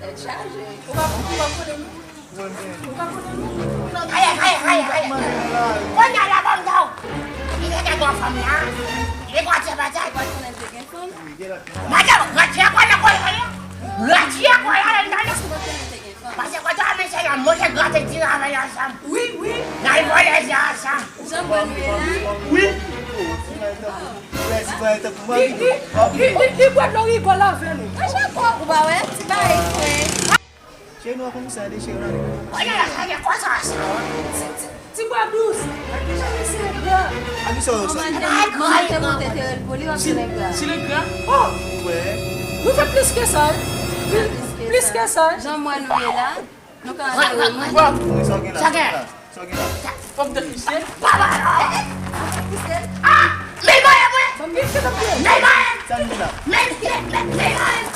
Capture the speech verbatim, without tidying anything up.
Tèt chaje. Ou pa, ou pa konnen nou? Ou pa konnen nou? Aye, aye, aye, aye. Kounye a la, ban m di w. Li te gen fanm la. Li te gen fanm. Madanm, retire kò nan kò l la. Retire kò l la, tande. Paske kote a mesye la, manje grate ti ravèy ansanm. Wi, wi. N al vòlè jan ansanm. Jan vòlè la. Wi. Li, li, li, li bwè dlo rigòl avè nou. Ou pa wè? Ti bagay frè. Cheri, nou konn sa de cheri nan. Ti, ti, ti bwa dous. Ak ki jan mesye gra. Ak ki sa yo sa? Manman te monte te rèl pou li, wap se nèg gra. Si nèg gra? Oh! Nou fè plis ke sa, wi. Plis ke sa. Jan m wè nou ye la, nou ka antre moun. Sa w gen la? Sa w gen la? Fòk de fisye. Papa! Men mwen, mwen! Men mwen! Sa m gen la? Men, men, men, men mwen!